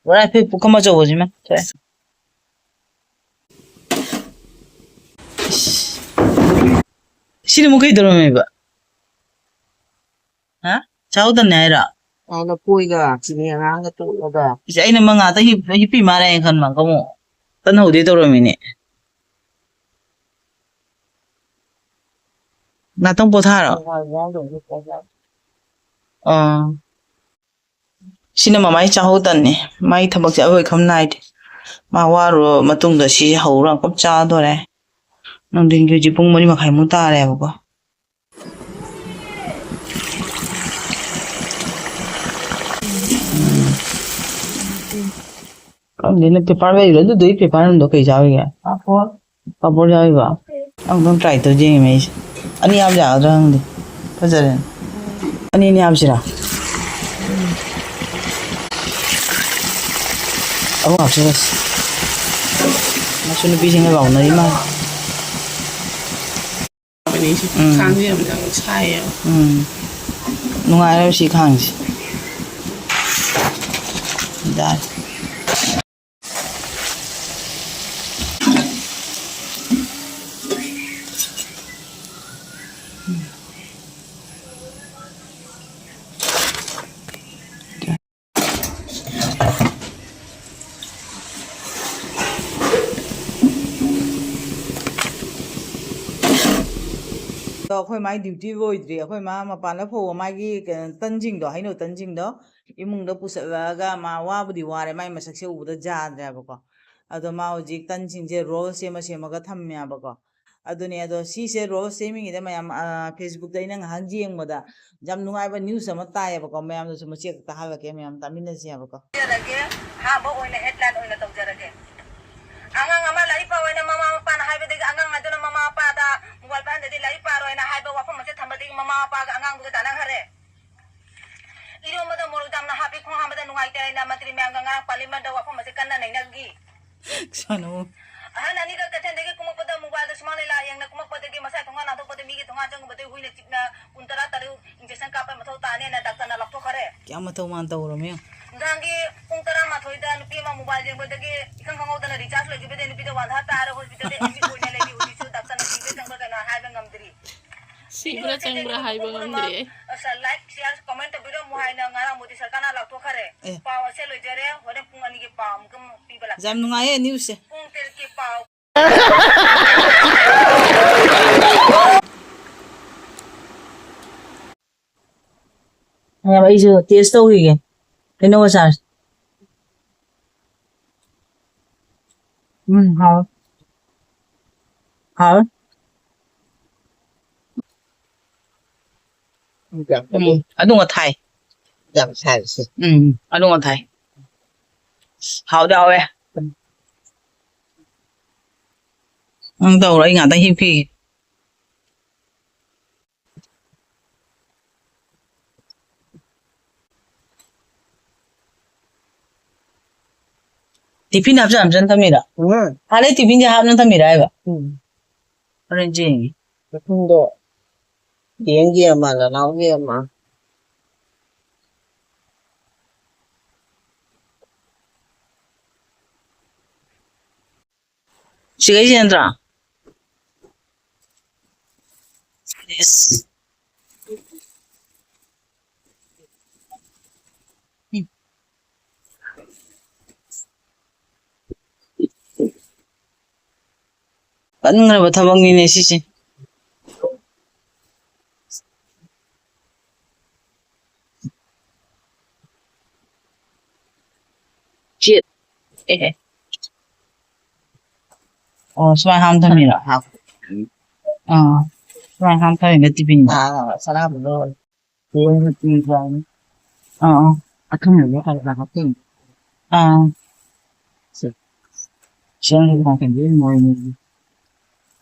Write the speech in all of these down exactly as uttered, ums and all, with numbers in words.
ꯄꯨꯔꯥ ꯑꯩꯈꯣꯏ ꯄꯨꯈꯝ ꯑꯆꯧꯕꯁꯤꯃ ꯊꯣꯛꯑꯦ꯫ ꯏꯁ꯫ ꯁꯤꯅ ꯑꯃꯨꯛ ꯀꯩꯗꯧꯔꯝꯃꯦꯕ? ꯍꯥ? ꯆꯥꯍꯧꯗꯕꯅꯦ ꯍꯥꯏꯔꯣ? ꯑꯩꯅ ꯀꯣꯏꯒ ꯆꯤꯅꯤ ꯑꯉꯥꯡꯒ ꯇꯣꯠꯂꯒ꯫ ꯏꯁ, ꯑꯩꯅ ꯃꯉꯥꯗ ꯍꯤꯞ-, ꯍꯤꯞꯄꯤ ꯃꯥꯜꯂꯦ ꯍꯥꯏꯅ ꯈꯟꯕ꯫ ꯀꯃꯣ? ꯇꯟꯍꯧꯗꯦ ꯇꯧꯔꯝꯃꯤꯅꯦ꯫ ꯉꯥꯛꯇꯪ ꯄꯣꯊꯥꯔꯣ꯫ ꯍꯋꯥꯏ ꯌꯥꯎꯗꯕꯅꯤ ꯄꯣꯊꯥ꯫ ꯑꯥ꯫ ꯁꯤꯅ ꯃꯃꯥꯏ ꯆꯥꯍꯧꯗꯕꯅꯦ꯫ ꯃꯥꯏ ꯊꯕꯛꯁꯦ ꯑꯔꯣꯏ ꯈꯝ ꯅꯥꯏꯗꯦ꯫ ꯃꯥ ꯋꯥꯔꯨꯔ ꯃꯇꯨꯡꯗ ꯁꯤ ꯍꯧꯔ ꯑꯃꯨꯛ ꯆꯥꯗꯣꯔꯦ꯫ ꯅꯨꯡꯊꯤꯟꯒꯤ ꯍꯧꯖꯤꯛ ꯄꯨꯡ ꯃꯔꯤ ꯃꯈꯥꯏꯃꯨꯛ ꯇꯥꯔꯦꯕꯀꯣ꯫ ꯈꯪꯗꯦꯅꯦ, paper ꯂꯩꯔꯤꯔꯣ? ꯑꯗꯨꯗꯨꯒꯤ paper ꯅꯨꯡꯗꯣ ꯀꯩ ꯆꯥꯔꯤꯒꯦ? ꯄꯥꯐꯣꯔ꯫ ꯄꯥꯐꯣꯔ ꯌꯥꯎꯔꯤꯕ? ꯑꯃꯨꯛꯇꯪ try ꯇꯧ ꯌꯦꯡꯉꯤꯃꯦ ꯑꯩꯁꯦ꯫ ꯑꯅꯤ ꯍꯥꯞ ꯌꯥꯒꯗ꯭ꯔꯥ ꯈꯪꯗꯦ꯫ ꯐꯖꯔꯦ꯫ ꯑꯅꯤ ꯑꯅꯤ ꯍꯥꯞꯁꯤꯔꯥ? ꯑꯍꯨꯝ ꯍꯥꯞꯆꯔꯁꯤ꯫ ꯃꯁꯨ ꯅꯨꯄꯤꯁꯤꯡꯒ ꯂꯥꯎꯅꯔꯤ ꯃꯥꯜꯂꯦ꯫ ꯎꯝ꯫ ꯈꯥꯡꯁꯦ ꯌꯥꯝ ꯌꯥꯝ ꯁꯥꯏꯌꯦꯕ꯫ ꯎꯝ꯫ ꯅꯨꯡꯉꯥꯏꯔꯣꯏ ꯁꯤ ꯈꯥꯡꯁꯦ꯫ ꯌꯥꯔꯦ꯫ ꯑꯗꯣ ꯑꯩꯈꯣꯏ ꯃꯥꯏ duty ꯂꯣꯏꯗ꯭ꯔꯤ꯫ ꯑꯩꯈꯣꯏ ꯃꯥ ꯃꯄꯥꯟꯗ ꯐꯧꯕ ꯃꯥꯒꯤ ꯀꯩꯅꯣ ꯇꯟꯁꯤꯡꯗꯣ, ꯍꯩꯅꯧ ꯇꯟꯁꯤꯡꯗꯣ ꯏꯃꯨꯡꯗ ꯄꯨꯁꯜꯂꯛꯑꯒ ꯃꯥ ꯋꯥꯕꯨꯗꯤ ꯋꯥꯔꯦ, ꯃꯥꯏ ꯃꯁꯛꯁꯦ ꯎꯕꯗ ꯌꯥꯗ꯭ꯔꯦꯕꯀꯣ꯫ ꯑꯗꯣ ꯃꯥ ꯍꯧꯖꯤꯛ ꯇꯟꯁꯤꯡꯁꯦ roll ꯁꯦꯝꯃ ꯁꯦꯝꯃꯒ ꯊꯝꯃꯦꯕꯀꯣ꯫ ꯑꯗꯨꯅꯦ, ꯑꯗꯣ ꯁꯤꯁꯦ roll ꯁꯦꯝꯃꯤꯉꯩꯗ ꯃꯌꯥꯝ, ꯑ, Facebook-ꯇ ꯑꯩꯅ ꯉꯥꯏꯍꯥꯛ ꯌꯦꯡꯕꯗ ꯌꯥꯝ ꯅꯨꯡꯉꯥꯏꯕ news ꯑꯃ ꯇꯥꯏꯌꯦꯕꯀꯣ꯫ ꯃꯌꯥꯝꯗꯁꯨ ꯃꯆꯦꯠ ꯈꯛꯇ ꯍꯥꯏꯔꯛꯀꯦ, ꯃꯌꯥꯝ ꯇꯥꯃꯤꯟꯅꯁꯦꯕꯀꯣ꯫ ꯇꯧꯖꯔꯒꯦ, ꯑꯍꯥꯟꯕ ꯑꯣꯏꯅ headline ꯑꯣꯏꯅ ꯇꯧꯖꯔꯒꯦ꯫ ꯑꯉꯥꯡ ꯑꯃ ꯂꯥꯏꯔꯤꯛ ꯄꯥꯎ ꯍꯥꯏꯅ ꯃꯃꯥ ꯃꯄꯥꯅ ꯍꯥꯏꯕꯗꯒꯤ, ꯑꯉꯥꯡ ꯑꯗꯨꯅ ꯃꯃꯥ ꯃꯄꯥꯗ mobile ꯄꯥꯏꯍꯟꯗꯗꯤ ꯂꯥꯏꯔꯤꯛ ꯄꯥꯔꯣꯏꯅ ꯍꯥꯏꯕ ꯋꯥꯐꯝ ꯑꯁꯦ ꯊꯝꯕꯗꯒꯤ ꯃꯃꯥ ꯃꯄꯥꯒ ꯑꯉꯥꯡꯗꯨꯒ ꯇꯥꯟꯅꯈ꯭ꯔꯦ꯫ ꯏꯔꯣꯝꯕꯗ ꯃꯣꯔꯣꯛ ꯌꯥꯝꯅ ꯍꯥꯞꯄꯤ, ꯈꯣꯡ ꯍꯥꯝꯕꯗ ꯅꯨꯡꯉꯥꯏꯇꯦ ꯍꯥꯏꯅ ꯃꯟꯇ꯭ꯔꯤ ꯃꯌꯥꯝꯒ ꯉꯔꯥꯡ parliament-ꯗ ꯋꯥꯐꯝ ꯑꯁꯦ ꯀꯟꯅ ꯅꯩꯅꯈꯤ꯫ ꯁꯥꯟꯅꯧ꯫ ꯑꯍꯟ ꯑꯅꯤꯒ ꯀꯩꯊꯦꯜꯗꯒꯤ ꯀꯨꯝꯃꯛꯄꯗ mobile-ꯗ ꯁꯨꯃꯥꯡ ꯂꯤꯂꯥ ꯌꯦꯡꯅ ꯀꯨꯝꯃꯛꯄꯗꯒꯤ ꯃꯁꯥꯏ ꯊꯣꯡꯒꯥꯟ ꯍꯥꯡꯗꯣꯛꯄꯗ ꯃꯤꯒꯤ ꯊꯣꯡꯒꯥꯟ ꯆꯪꯉꯨꯕꯗꯒꯤ ꯍꯨꯏꯅ ꯆꯤꯛꯅ ꯀꯨꯟ ꯇꯔꯥ ꯇꯔꯨꯛ injection ꯀꯥꯞꯄ ꯃꯊꯧ ꯇꯥꯅꯦꯅ doctor-ꯅ ꯂꯥꯎꯊꯣꯛꯈꯔꯦ꯫ ꯀꯌꯥ ꯃꯇꯧ ꯃꯥꯟ ꯇꯧꯔꯝꯃꯤ? ꯅꯨꯡꯗꯥꯡꯒꯤ ꯄꯨꯡ ꯇꯔꯥ ꯊꯣꯏꯗ ꯅꯨꯄꯤ ꯑꯃ ꯃꯣꯕꯥꯏꯜ ꯌꯦꯡꯕꯗꯒꯤ ꯏꯈꯪ ꯈꯪꯍꯧꯗꯅ ꯔꯤꯆꯥꯔꯖ ꯂꯣꯏꯈꯤꯕꯗ ꯅꯨꯄꯤꯗ ꯋꯥꯟꯊ ꯇꯥꯔ ꯍꯣꯁꯄꯤꯇꯥꯜꯗ ꯑꯦꯗꯃꯤꯠ ꯑꯣꯏꯅ ꯂꯩꯔꯤ꯫ ꯍꯧꯖꯤꯛꯁꯨ ꯗꯥꯛꯇꯔꯅ ꯁꯤꯕ꯭ꯔꯥ ꯆꯪꯕ꯭ꯔꯥ ꯀꯩꯅꯣ ꯍꯥꯏꯕ ꯉꯝꯗ꯭ꯔꯤ꯫ ꯁꯤꯕ꯭ꯔꯥ ꯆꯪꯕ꯭ꯔꯥ ꯍꯥꯏꯕ ꯉꯝꯗ꯭ꯔꯤ꯫ ꯑꯁ, ꯂꯥꯏꯛ, ꯁꯤꯌꯥꯔ, ꯀꯃꯦꯟ ꯇꯧꯕꯤꯔꯝꯃꯨ ꯍꯥꯏꯅ ꯉꯔꯥꯡ ꯃꯣꯗꯤ ꯁꯔꯀꯥꯔꯅ ꯂꯥꯎꯊꯣꯛꯈ꯭ꯔꯦ꯫ ꯑꯦ꯫ ꯄꯥꯎ ꯑꯁꯦ ꯂꯣꯏꯖꯔꯦ꯫ ꯍꯣꯔꯦꯟ ꯄꯨꯡ ꯑꯅꯤꯒꯤ ꯄꯥꯎ ꯑꯃꯨꯛꯀ ꯑꯃꯨꯛ ꯄꯤꯕ ꯂꯥꯛꯀꯦ꯫ ꯌꯥꯝ ꯅꯨꯡꯉꯥꯏꯌꯦ ꯅ꯭ꯌꯨꯁꯁꯦ꯫ ꯄꯨꯡ ꯇꯔꯦꯠꯀꯤ ꯄꯥꯎ꯫ ꯑꯩꯁꯨ ꯇꯦꯁ ꯇꯧꯈꯤꯒꯦ꯫ ꯀꯩꯅꯣ ꯑꯆꯥꯔ꯫ ꯎꯝ, ꯍꯥꯎ꯫ ꯍꯥꯎ꯫ ꯎꯝ, ꯑꯗꯨ ꯉꯊꯥꯏ꯫ ꯌꯥꯝ ꯁꯥꯏꯁꯦ꯫ ꯎꯝ, ꯑꯗꯨ ꯉꯊꯥꯏ꯫ ꯍꯥꯎꯗꯤ ꯍꯥꯎꯋꯦ꯫ ꯅꯪ ꯇꯧꯔꯣ, ꯑꯩ ꯉꯥꯛꯇꯪ ꯍꯤꯞꯈꯤꯒꯦ꯫ ꯇꯤꯐꯤꯟ ꯍꯥꯞꯆꯟ ꯍꯥꯞꯆꯟ ꯊꯝꯃꯤꯔꯣ? ꯎꯝ꯫ ꯍꯥꯟꯅꯩ ꯇꯤꯐꯤꯟꯁꯦ ꯍꯥꯞꯅ ꯊꯝꯃꯤꯔꯣ ꯍꯥꯏꯕ? ꯎꯝ꯫ ꯍꯣꯔꯦꯟ ꯌꯦꯡꯒꯦ꯫ ꯃꯊꯨꯝꯗꯣ ꯌꯦꯡꯒꯦ ꯑꯃ, ꯅꯅꯥꯎꯒꯤ ꯑꯃ꯫ ꯁꯤꯒꯩꯁꯦ ꯅꯠꯇ꯭ꯔꯥ? Yes. ꯀꯟꯈ꯭ꯔꯕ ꯊꯕꯛꯅꯤꯅꯦ ꯁꯤꯁꯦ꯫ ꯆꯦꯠ꯫ ꯑꯦ꯫ ꯑꯣ, ꯁꯨꯃꯥꯏꯅ ꯍꯥꯝ ꯊꯝꯃꯤꯔꯣ? ꯍꯥꯞ꯫ ꯑꯥ, ꯁꯨꯃꯥꯏꯅ ꯍꯥꯝ ꯊꯝꯃꯤꯔꯣ ꯇꯤꯐꯤꯟꯗ? ꯑꯥ, ꯁꯅꯥꯕꯗꯣ꯫ ꯆꯦꯡ ꯃꯆꯨ ꯆꯥꯡ꯫ ꯑꯥ, ꯑꯥ꯫ ꯑꯊꯨꯝꯕꯗꯣ ꯈꯔ ꯈꯔ ꯍꯥꯞꯆꯤꯟ꯫ ꯑꯥ꯫ ꯁꯦ꯫ ꯆꯦꯡ ꯈꯔ ꯈꯔ ꯃꯣꯏ ꯃꯣꯏꯒꯤ꯫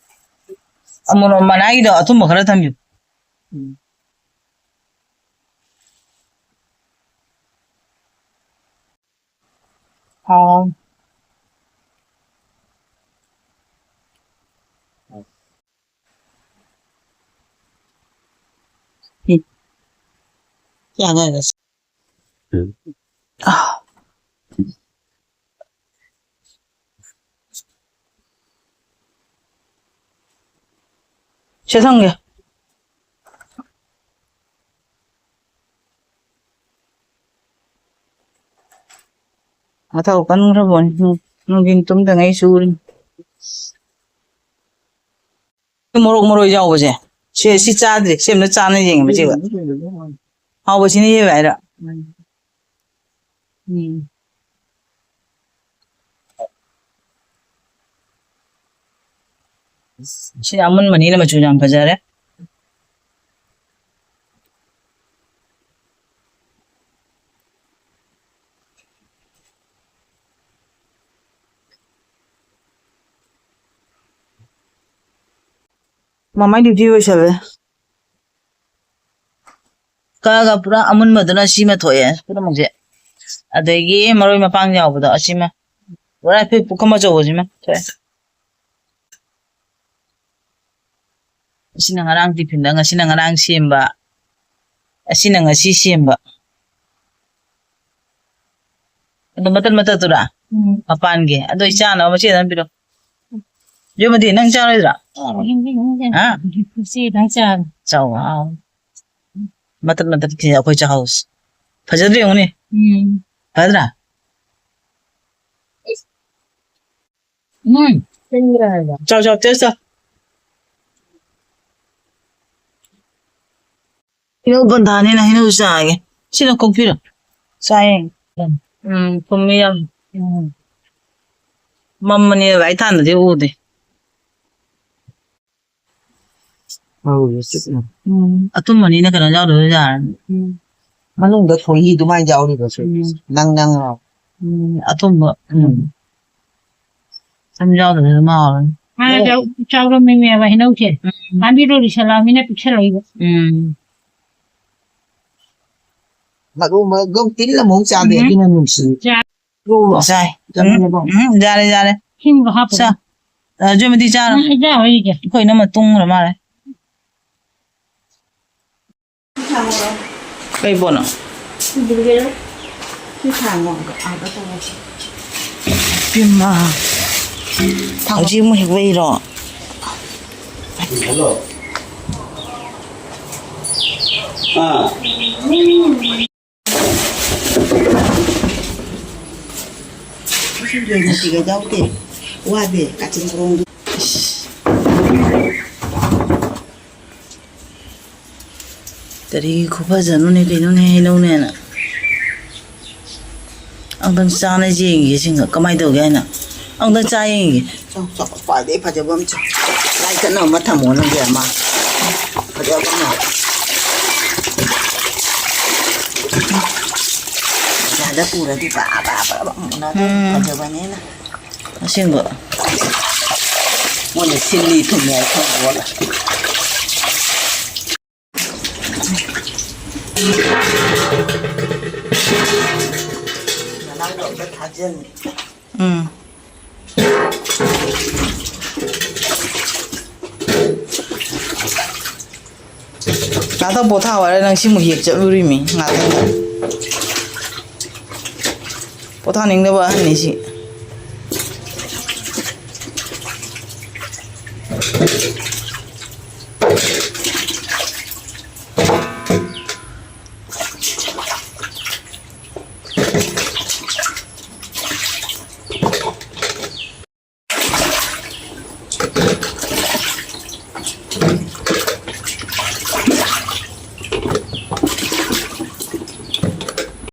ꯑꯃꯣꯔꯣꯛ ꯃꯅꯥꯒꯤꯗꯣ ꯑꯊꯨꯝꯕ ꯈꯔ ꯊꯝꯕꯤꯌꯨ꯫ ꯎꯝ꯫ ꯍꯥꯎ꯫ ꯎꯝ꯫ ꯌꯥꯅꯤ, ꯌꯥꯅꯤ꯫ ꯎꯝ꯫ ꯑꯥ꯫ ꯁꯦ ꯊꯝꯒꯦ꯫ ꯃꯊꯧ ꯀꯟꯈ꯭ꯔꯕꯣꯅꯤ꯫ ꯅꯨꯡ-, ꯅꯨꯡꯊꯤꯟ ꯇꯨꯝꯗꯉꯩ ꯁꯨꯔꯤꯅꯤ꯫ ꯃꯣꯔꯣꯛ ꯃꯔꯣꯏ ꯌꯥꯎꯕꯁꯦ꯫ ꯁꯦ, ꯁꯤ ꯆꯥꯗ꯭ꯔꯤ꯫ ꯁꯤ ꯑꯝꯇ ꯆꯥꯅ ꯌꯦꯡꯉꯦ ꯃꯁꯤꯒ꯫ ꯍꯥꯎꯕꯁꯤꯅ ꯍꯦꯜꯂꯦ ꯍꯥꯏꯔ꯫ ꯎꯝ꯫ ꯁꯤ ꯑꯃꯨꯟꯕꯅꯤꯅ ꯃꯆꯨ ꯌꯥꯝ ꯐꯖꯔꯦ꯫ ꯃꯃꯥꯏ duty ꯂꯣꯏꯁꯜꯂꯦ꯫ ꯀꯛꯑꯒ ꯄꯨꯔꯥ ꯑꯃꯨꯟꯕꯗꯨꯅ ꯁꯤꯃ ꯊꯣꯛꯑꯦ ꯄꯨꯝꯅꯃꯛꯁꯦ꯫ ꯑꯗꯒꯤ ꯃꯔꯣꯏ ꯃꯄꯥꯡ ꯌꯥꯎꯕꯗꯣ ꯑꯁꯤꯃ꯫ ꯄꯨꯔꯥ ꯑꯩꯈꯣꯏ ꯄꯨꯈꯝ ꯑꯆꯧꯕꯁꯤꯃ ꯊꯣꯛꯑꯦ꯫ ꯑꯁꯤꯅ ꯉꯔꯥꯡ ꯇꯤꯐꯤꯟꯗ, ꯉꯁꯤꯅ ꯉꯔꯥꯡ ꯁꯦꯝꯕ, ꯑꯁꯤꯅ ꯉꯁꯤ ꯁꯦꯝꯕ꯫ ꯑꯗꯣ ꯃꯇꯠ ꯃꯇꯠꯇꯨꯔꯥ? ꯎꯝ꯫ ꯃꯄꯥꯟꯒꯤ꯫ ꯑꯗꯣ ꯑꯩ ꯆꯥꯅꯕ ꯃꯆꯦꯗ ꯑꯝ ꯄꯤꯔꯛꯑꯣ꯫ ꯌꯨꯝꯗꯤ ꯅꯪ ꯆꯥꯔꯣꯏꯗ꯭ꯔꯥ? ꯆꯥꯔꯣꯏ꯫ ꯍꯥ? ꯏꯆꯦꯗꯪ ꯆꯥꯔꯣ꯫ ꯆꯥꯎ, ꯍꯥꯎ꯫ ꯃꯇꯠ ꯃꯇꯠ ꯈꯤꯇꯪ ꯑꯩꯈꯣꯏ ꯆꯥꯍꯧꯁꯤ꯫ ꯐꯖꯗ꯭ꯔꯥ ꯌꯦꯡꯉꯨꯅꯦ꯫ ꯎꯝ꯫ ꯐꯖꯗ꯭ꯔꯥ? ꯎꯝ꯫ ꯆꯥꯎ, ꯆꯥꯎ, taste ꯇꯧ꯫ ꯍꯩꯅꯧ ꯄꯟꯊꯥꯅꯤꯅ ꯍꯩꯅꯧ ꯆꯥꯒꯦ꯫ ꯁꯤꯅ ꯈꯣꯛꯄꯤꯔꯣ꯫ ꯆꯥꯏꯌꯦ꯫ ꯎꯝ, ꯊꯨꯝꯃꯤ ꯌꯥꯝ꯫ ꯎꯝ꯫ ꯃꯝꯕꯅꯤꯅ ꯂꯥꯏꯠ ꯊꯥꯟꯗꯗꯤ ꯎꯗꯦ꯫ ꯎꯝ꯫ ꯑꯊꯨꯝꯕꯅꯤꯅ ꯀꯩꯅꯣ ꯌꯥꯎꯗ꯭ꯔꯁꯨ ꯌꯥꯔꯅꯤ꯫ ꯎꯝ꯫ ꯃꯅꯨꯡꯗ ꯈꯣꯏꯍꯤ ꯑꯗꯨꯃꯥꯏꯅ ꯌꯥꯎꯔꯤꯕꯁꯨ ꯎꯝ꯫ ꯅꯪ ꯅꯪ ꯂꯥꯎ꯫ ꯎꯝ, ꯑꯊꯨꯝꯕ꯫ ꯎꯝ꯫ ꯁꯝ ꯌꯥꯎꯗꯕꯁꯨ ꯑꯗꯨꯝ ꯍꯥꯎꯔꯅꯤ꯫ ꯍꯥꯟꯅ ꯆꯥꯎ-, ꯆꯥꯎꯔꯝꯃꯤꯅꯦꯕ ꯍꯩꯅꯧꯁꯦ꯫ ꯎꯝ꯫ ꯄꯥꯝꯕꯤꯗꯣ ꯂꯤꯁꯜꯂꯛꯑꯃꯤꯅ ꯄꯤꯛꯁꯜꯂꯛꯏꯕ꯫ ꯎꯝ꯫ ꯃꯔꯨ ꯃꯔꯨ ꯇꯤꯜ ꯑꯃꯨꯛ ꯆꯥꯗꯦ, ꯎꯝ꯫ ꯑꯗꯨꯅ ꯅꯨꯡꯁꯤ꯫ ꯆꯥ-, ꯆꯥꯏ꯫ ꯆꯥꯅꯤꯡꯉꯕꯣ? ꯎꯝ, ꯌꯥꯔꯦ, ꯌꯥꯔꯦ꯫ ꯁꯤꯡꯗꯣ ꯍꯥꯞꯄꯣ꯫ ꯆꯥ-, ꯑ, ꯖꯣꯏꯃꯇꯤ ꯆꯥꯔꯣ꯫ ꯎꯝ, ꯑꯩ ꯆꯥꯔꯣꯏ ꯑꯩꯗꯤ꯫ ꯑꯩꯈꯣꯏ ꯏꯅꯝꯃ ꯇꯨꯝꯈ꯭ꯔ ꯃꯥꯜꯂꯦ꯫ ꯀꯩ ꯄꯣꯠꯅꯣ? ꯏꯃꯥ, ꯍꯧꯖꯤꯛ ꯑꯃꯨꯛ ꯍꯦꯛꯂꯛꯏꯔꯣ? ꯍꯜꯂꯣ꯫ ꯁꯤꯡꯖꯣꯏ ꯃꯆꯤꯒ ꯌꯥꯎꯗꯦ꯫ ꯋꯥꯗꯦ꯫ ꯀꯥꯆꯤꯟ ꯀꯣꯔꯣꯡꯗꯨ꯫ ꯀꯔꯤꯒꯤ ꯈꯨꯐꯖꯅꯣꯅꯦ ꯀꯩꯅꯣꯅꯦ ꯍꯩꯅꯧꯅꯦꯅ꯫ ꯑꯝꯇꯪ ꯆꯥꯅ ꯌꯦꯡꯒꯦ ꯁꯤꯡꯒ ꯀꯃꯥꯏꯅ ꯇꯧꯒꯦ ꯍꯥꯏꯅ꯫ ꯑꯝꯇꯪ ꯆꯥ ꯌꯦꯡꯒꯦ꯫ ꯆꯥꯎ, ꯆꯥꯎ, ꯈ꯭ꯋꯥꯏꯗꯒꯤ ꯐꯖꯕ ꯑꯃ ꯆꯥꯎ꯫ ꯂꯥꯏ ꯀꯠꯅꯕ ꯑꯃ ꯊꯝꯃꯣ ꯅꯪꯒꯤ ꯑꯃ꯫ ꯐꯖꯕ ꯑꯃ꯫ ꯕꯖꯥꯔꯗ ꯄꯨꯔꯗꯤ ꯕꯥ ꯕꯥ ꯕꯥ ꯕꯥ ꯃꯨꯟꯅꯗꯣꯏꯅꯤ꯫ ꯎꯝ꯫ ꯐꯖꯕꯅꯤꯅ꯫ ꯑꯁꯦꯡꯕ꯫ ꯃꯣꯏꯅ ꯁꯤꯜꯂꯤ ꯊꯨꯝꯃꯤ ꯍꯥꯏ ꯈꯪꯄꯣꯠꯂꯣꯏ꯫ ꯅꯅꯥꯎꯗꯣ ꯑꯝꯇ ꯊꯥꯖꯟ꯫ ꯎꯝ꯫ ꯉꯥꯛꯇꯪ ꯄꯣꯊꯥꯎ ꯍꯥꯏꯔ ꯅꯪ ꯁꯤꯃꯨꯛ ꯍꯦꯛ ꯆꯠꯂꯨꯔꯤꯃꯤ ꯉꯥꯛꯇꯪ꯫ ꯄꯣꯊꯥꯅꯤꯡꯗꯕ ꯑꯍꯟꯅꯤ ꯁꯤ꯫